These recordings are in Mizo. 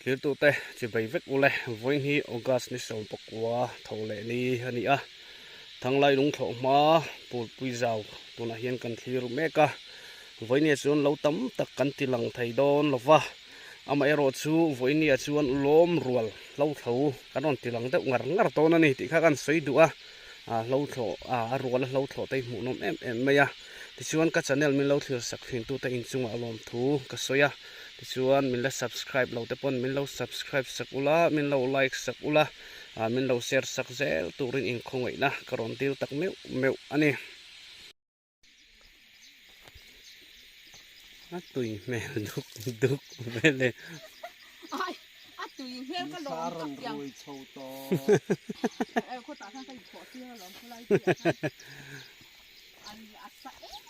Thirtute chibei vek ule vawiin hi August ni 19 tho leh ni a ni a, Thanglai lungthlawh hma Pulpui zau tunah hian kan thlir mek a, vawinia chuan lo tam tak kan ti lang thei dawn lo va, amaherawh chu vawinia chuan lawm rual hlothlo kan rawn ti lang deuh ngar ngar dawn a ni tih kha kan sawi duh a, hlothlawh a ruala hlothlawh te hi hmuhnawm em em mai a, tichuan ka channel min lo thlir sak thin tute inchungah lawmthu ka sawi a. Tichuan min la subscribe lo te pawn min lo subscribe sak ula, min lo like sak ula, ah min lo share sak zel turin inkhawngaihna ka rawn dil tak meuh meuh a ni. A tui hmel duk duk vel e. Ai, a tui hmel ka lawm tak tiang. Khawtah khan ka inkhawh tir alawm khawlai tuiah khan. An a sa em.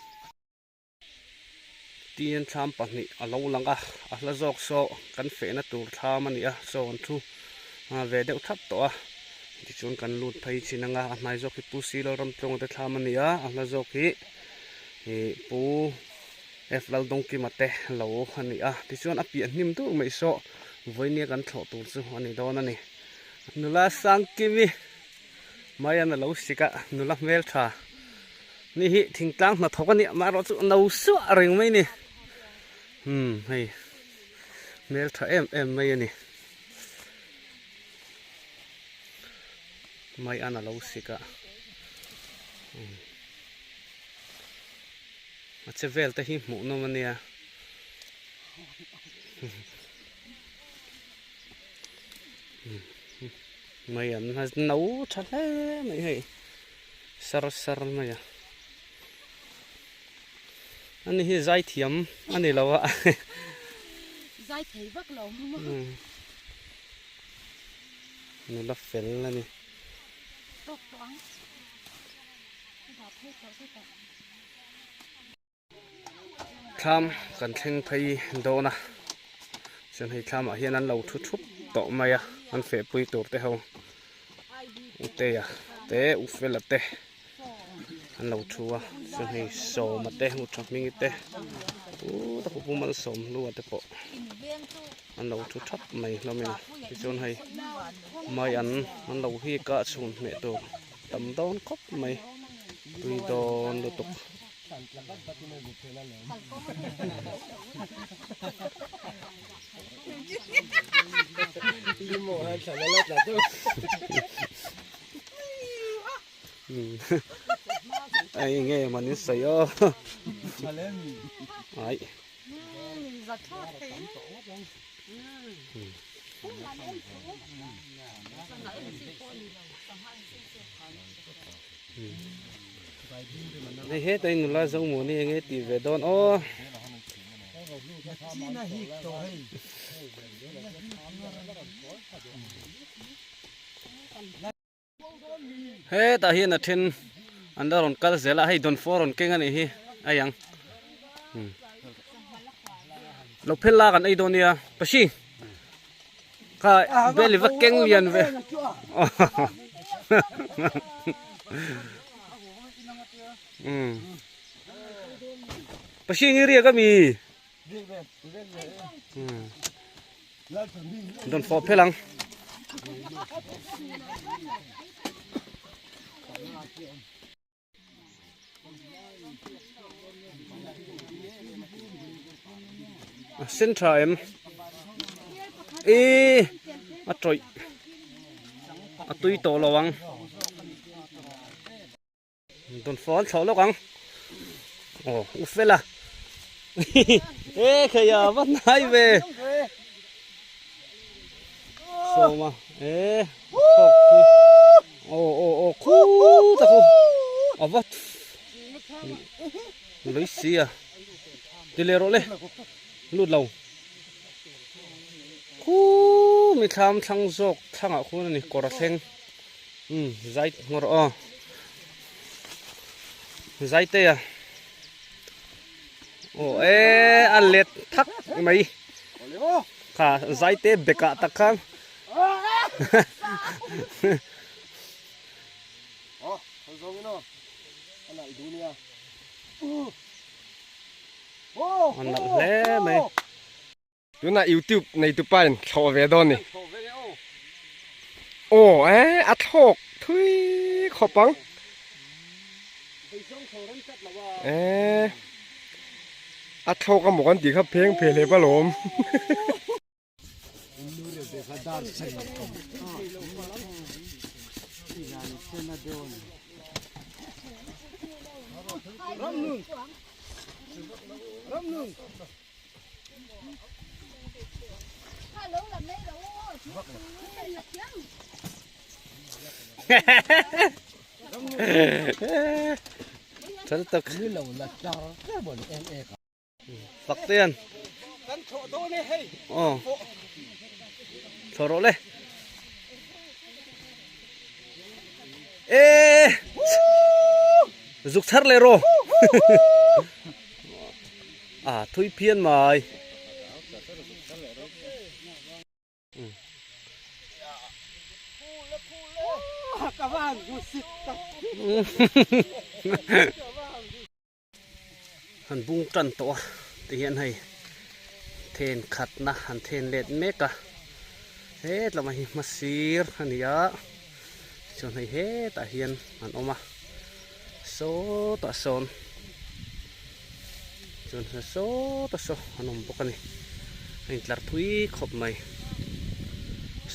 Tin thlam pahnih a lo lang a, a hla zawk saw kan fehna tur thlam a ni a, saw an thu ve deuh thap tawh a, tichuan kan lut phei chin anga a hnai zawk hi Pu Si Lalramtluanga te thlam a ni a, a hla zawk hi ih Pu F Laldawngkima te lo a ni a, tichuan a piah hnim dur mai saw vawinia kan thlawh tur chu a ni dawn a ni. Nula Sangkimi Maian a lo sik a, nula hmeltha ni hi thingtlang hnathawk a nih amaherawh chu no suah reng mai a ni. Umm hei hmeltha em em mai a ni. Maian a lo sik a, umm a che vel te hi hmuh nawm a nia. Mai an no tha hle mai hei sar sar mai a ani hi zai thiam a ni lo a zai thei vak lo nula fel a ni tawk tawh ang dah phei tawh tawh Thlam kan thleng phei dawn a chuan hei thlamah hian an lo thu thup tawh mai a an fehpui tur te ho Utea te Ufela te an lo thu a chuan hei Sawma te Uthahmingi te u tak Pu Malsawmhlua te pawh an lo thu thap mai hlawm in tichuan hei mai an an lo hik a chhun hmeh tur tam dawn khawp mai tui dawn lutuk. Ai nge man in sawi aw ai Hei heta in nula zo maw ni enge tih ve dawn aw. Hetah hian a then an la rawn kal zel a hei dawnfawh rawn keng a nih hi a ang lo phel la kan ei dawn nia pasi kha bel i va keng lian ve pasi nge riak ami dawnfawh phel ang. A sen tha em e a tawih a tui tawh lo ang dawnfawh an thlawh lawk ang aw u fela e kheia va hnai ve sawma e thawk khi aw aw aw khu tak u a va lui si a ti leh rawh le lut lo khu mi thlam thlang zawk thlangah khuan a ni kawr a thleng um zai ngawr aw zai te a aw e a let thak mai kha zai te bekah tak khan A nalh hle mai. Tunah youtube neitupa in thlawh ve dawn ni. Aw e a thlawk thui khawp ang. E a thlawk a maw kan tih kha pheng phe hlep alawm. Thal tak. Fak te an. Kan thlawh dawn e hei. Aw. Thlawh rawh le. E zuk chhar leh rawh. A thui phian mai. Han bung tan tawh a ti hian hei then khatna han then let mek a hetlama hi hmasir a ni a chuan hei hetah hian an awm a sawtah sawn chuan sawtah saw an awm bawk a ni a intlar thui khawp mai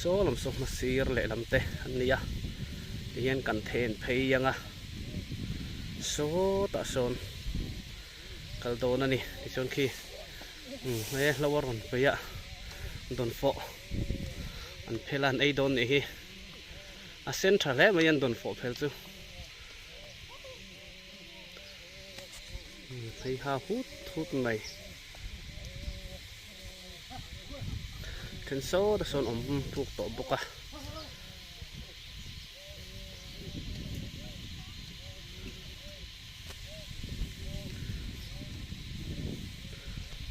saw lam saw hmasir lehlam te an ni a tihian kan then phei ang a. Sawtah sawn kal dawn a ni tichuan khi he hlo a rawn peih a dawnfawh an phel a an ei dawn nih hi a sen tha hle mai an dawnfawh phel chu hei ha hut hut mai then sawtah sawn awm phuk tawh bawk a.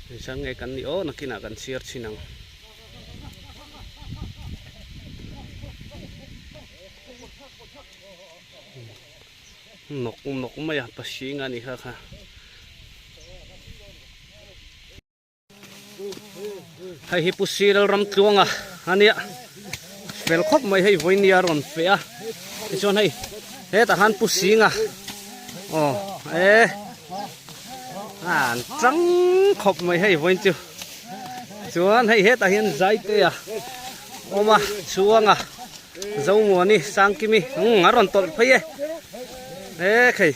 Engzah nge kan nih aw nakinah kan chhiar chhin ang. Nawk nawk mai a pasing a nih kha kha. Hei hi Pu Sirel Ramtluanga a nia fel khawp mai hei vawinia a rawn feh a tichuan hei hetah khan Pu Singa aw e an tang khawp mai hei vawiin chu chuan hei hetah hian Zaitea awm a chhuanga Zomuani Sangkimi umm a rawn tawlh phei e e khei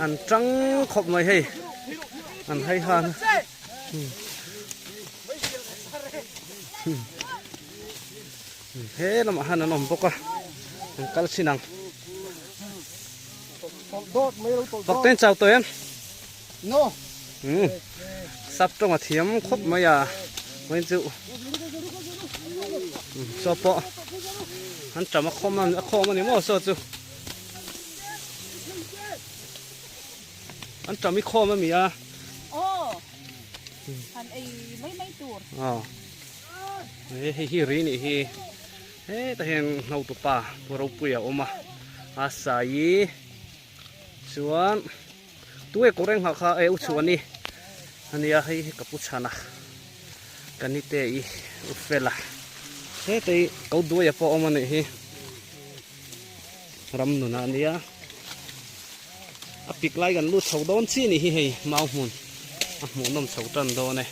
an tang khawp mai hei. An hai han a. He lamah han an awm bawk a. An kal chin ang. Fak ten chau tawh em? No. Sap tawng a thiam khawp mai a. Vawiin chu saw pawh an tam a khawm a khawm a ni maw saw chu. An tam i khawm a mi a. Aw. Han ei mai mai tur. Aw. He hei hi ri nih hi. Hetah hian hautupa pu ropui a awm a. A sai chuan tu e kawr eng ha kha e u chhuah ni. Ania hei hi ka pu chhan a. Ka ni te i u fel a. Hetah hi ko duai a pawh a awm a nih hi. Ram nunah a nia a pik lai kan lut chho dawn chi ni hi hei mau hmun a hmuh nawm chho tan dawn e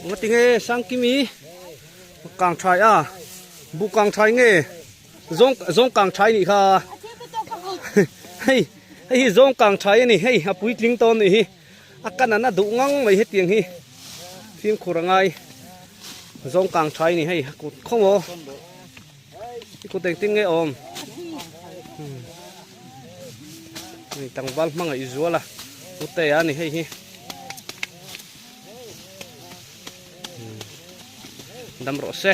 ngatinge sangkimi kang thai a bu kang thai nge zawng zawng kang thai nih kha hei hei hi zawng kang thai a ni hei a puitling tawn nih hi. A kan an a duh ngang mai hetiang hi fimkhur a ngai zawng kang tha i ni hei a kut khaw maw i kut engtin nge awm hei tlangval hmangaih zual a ute a ni hei hi dam rawh se.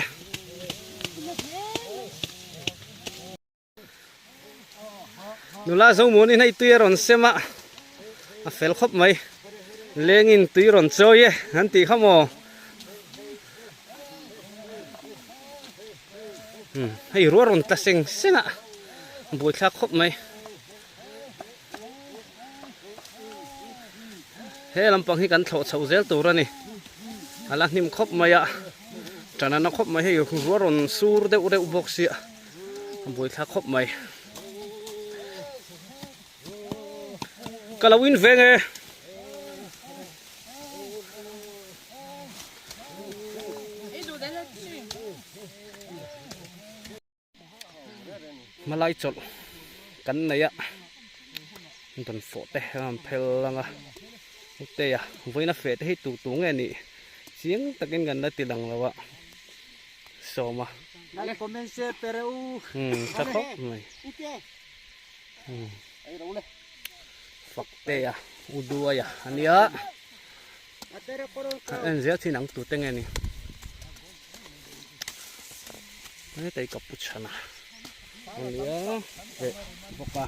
Nula Zomuanin hei tui a rawn sem a, a fel khawp mai. Lengin tui rawn chawi e an tih kha maw. Hmm, hei ruah rawn tla seng seng a, buaithlak khawp mai. He lampang hi kan thlawh chhoh zel tur a ni. A la hnim khawp mai a, ṭan a na khawp mai hei ruah rawn sur deuh reuh bawk sia a buaithlak khawp mai. Ka lo in veng e. Hmalai chawlh kan nei a dawn fawh te a rawn phel ang a ute a vawiin a feh te hi tu tu nge nih chiang takin kan la ti lang lo a sawm a umm tha khawp mai umm fakte a u duai a ania a en zel thin ang tute nge ni hetei ka pu chhan a ania leh bawk a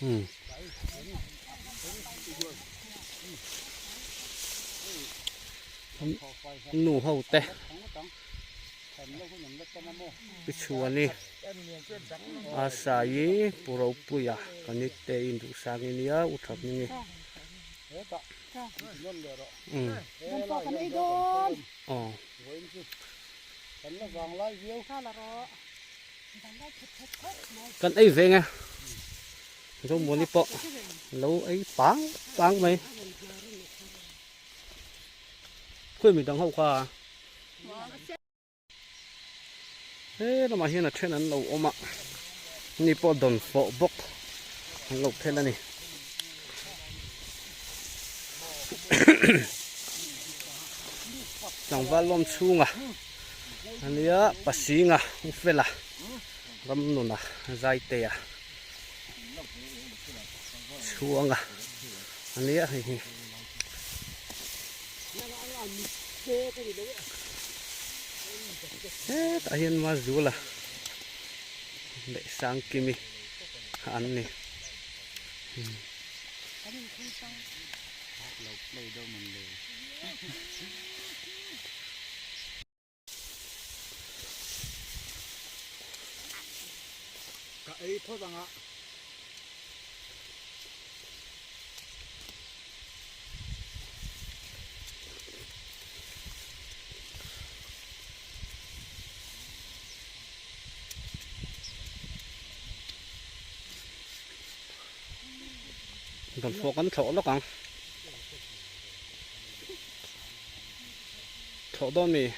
umm nu ho te. Tichuani a sai Pu Ropuia ka ni te in duh sang i nia u that ni ni umm aw kan ei veng e Zomuani pawh lo ei pang pang mai khawi midang ho kha. He lamah hian a then an lo awm a ni pawh dawn fawh bawk an lo phel a ni tlangval lawm chhunga ania pasinga u fela ram nuna zaitea chhuanga ania hei hi. Hetah hian Mazula leh Sangkimi an ni. Ka ei phawt ang a. Dawnfawh kan thlawh lawk ang. Thlawh dawn mi.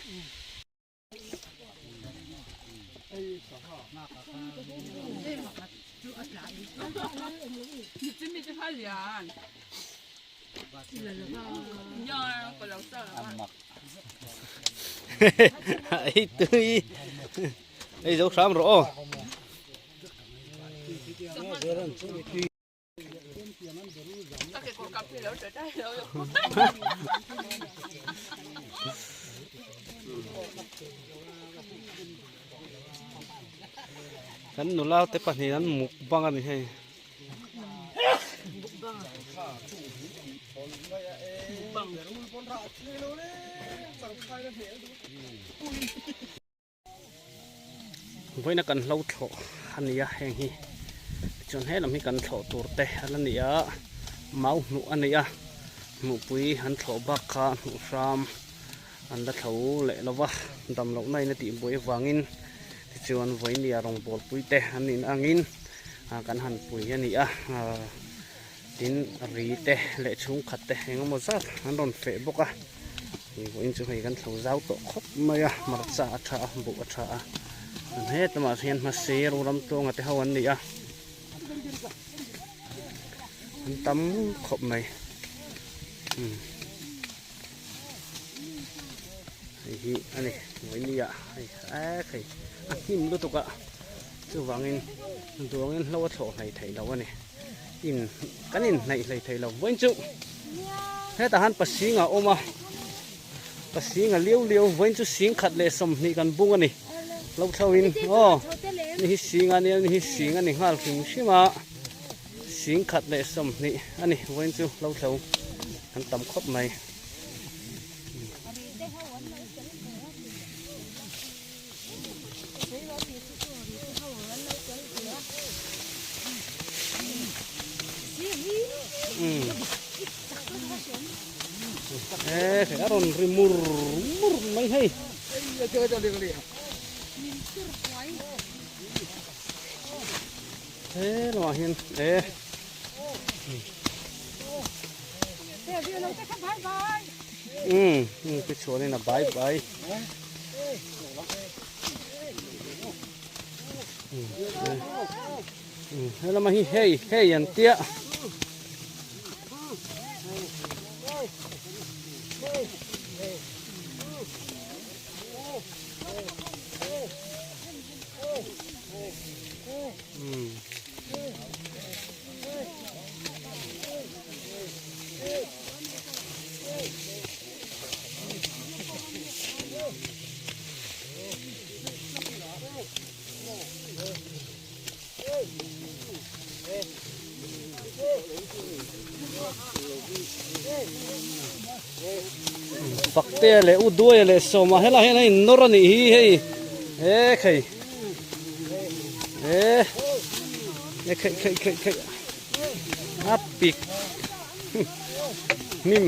Ei tui. Ei zo hram rawh aw. Kan nula te pahnih an mukbang a ni hei. Vawiina kan hlo thlawh a ni a heng hi chuan he lam hi kan thlawh tur te a la ni a mau hnuh a ni a hmuhpui an thlawh bak kha hnuh hram an la thlo leh lo va dam loh na in a tih buai avangin tichuan vawinia rawngbawlpui te an nih angin kan han pui a ni a tin ri te leh chhungkhat te engemaw zat an rawn feh bawk a. Hei vawiin chu hei kan thlo zau tawh khawp mai a hmarcha a tha a buh a tha a an het lamah hian hmasi ru ram tluanga te ho an ni a an tam khawp mai umm hei hi a ni vawiin ni ah hei ek hei a hnim lutuk a chuvangin duangin hlo a thlawh hlei theih loh a ni. In kan in hnaih hlei thei lo vawiin chu hetah han pasing a awm a pasing a liau liau vawiin chu sing khat leh 20 kan bung a ni lo thlo in aw ni hi sing a nia ni hi sing a ni nghal hrim hrim a sing khat leh 20 a ni vawiin chu lo thlo an tam khawp mai. E a rawn ri mur mur mai hei. He lamah hian e. Umm pi chhuanin a bai bai. He lamah hi hei hei an tia. Faktea leh u Duaia leh Sawma helai hian a innawr a nih hi hei e khei e e kheih kheih kheih kheih a pik hnim.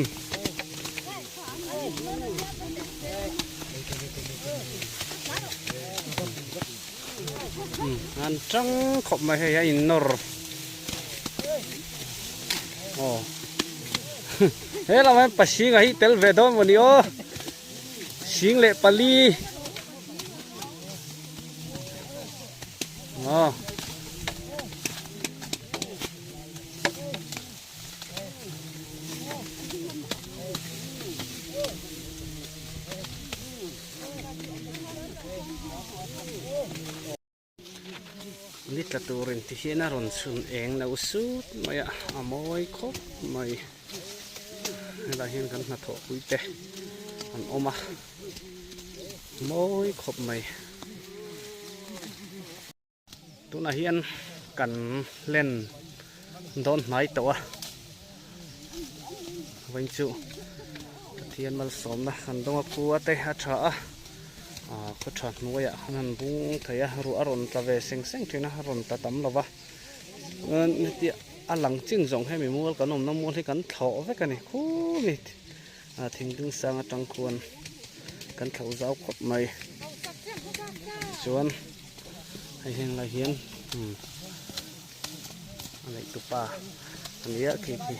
An tang khawp mai hei a innawr aw he lam hian pasing a hi tel ve dawn maw ni aw sing leh pali aw. Ni tla turin ti hian a rawn chhun eng lo sut mai a, a mawi khawp mai. Helai hian kan hnathawh pui te an awm a, mawi khawp mai. Tunah hian kan hlen dawn hnai tawh a, vawiin chu Pathian malsawmna kan dawng a khua te a tha a, ah khaw tha hnuaiah an han bung thei a, ruah a rawn tla ve seng seng thin a, a rawn tla tam lo va, chuan hetia a lang chin zawng hemi mual kan awmna mual hi kan thlawh vek a ni khumi thingding sang atang khuan kan thlauh zau khawp mai chuan. Hei heng lai hian umm a neih tupa a nia khi khi.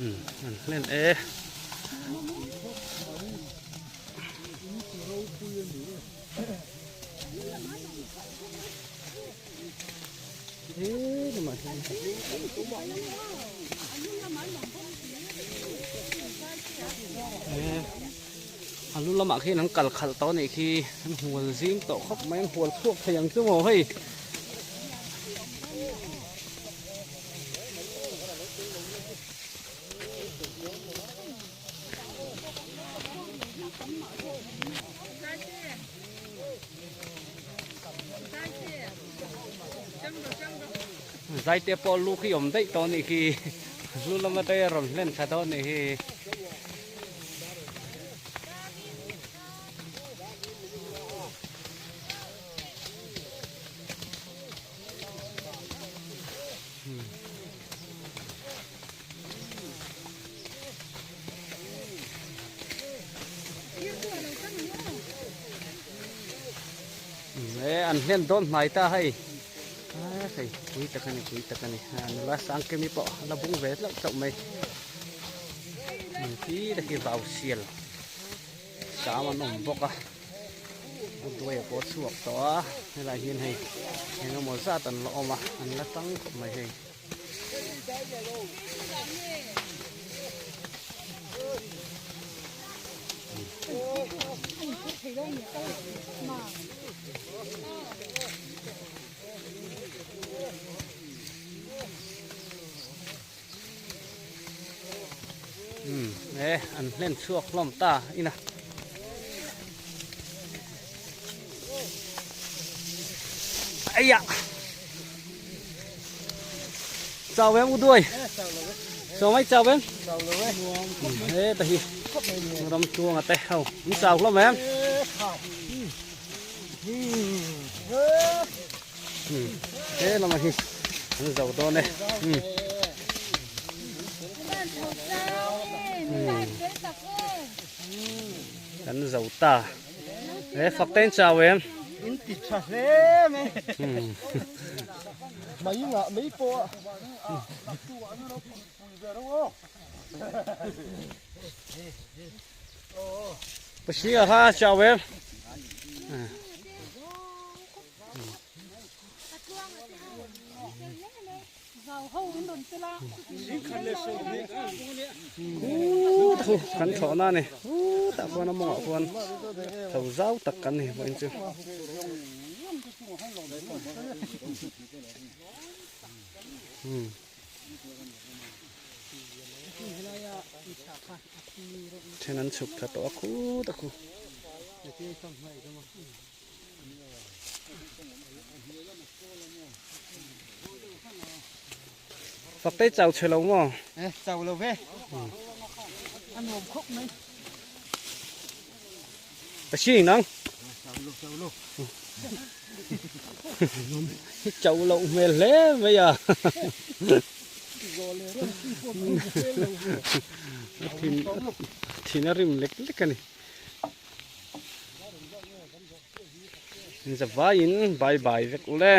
Umm an hlen e. A lu lamah khian an kal khalh tawh a nih khi an hual zing tawh khawp mai an hual chhuak thei ang chu maw hei. Zaite pawh lu khi awm daih tawh a nih khi lu lama te a rawn hlen thla dawn a nih hi. E an hlen dawn hnai ta hei hei pui tak a ni pui tak a ni nula sangkemi pawh a la bung ve tlauh tlauh mai khi te khi vau sial sam an awm bawk a a duai a pawh chhuak tawh a helai hian hei eng emaw zat an la awm a an la tang khawp mai hei. Umm e an hlen chhuak hlawm ta ina. Aiah chào em u đuôi chào mấy chào em thế ta hi ram chuang à te ho chào lắm em. Um he lama hi an zo dawn e um. Kan zo ta e fak te in chau em. In ti tha hle mai. Mai ngah mai pawh a. Pasir kha chau em. Thu kan thlawh na ni tah khuan a mawngah khuan tho zau tak kan ni vawiin chu. Then an chhuk thla tawh a khut a khu. Fak te chau chhe lo maw? Eh, chau lo ve. A nuam khawp mai. Ka si nang. Chau lo, chau lo. Chau lo hmel hle mai a. Thin thin a rim lek lek a ni. Zavaiin bye bye vek ule.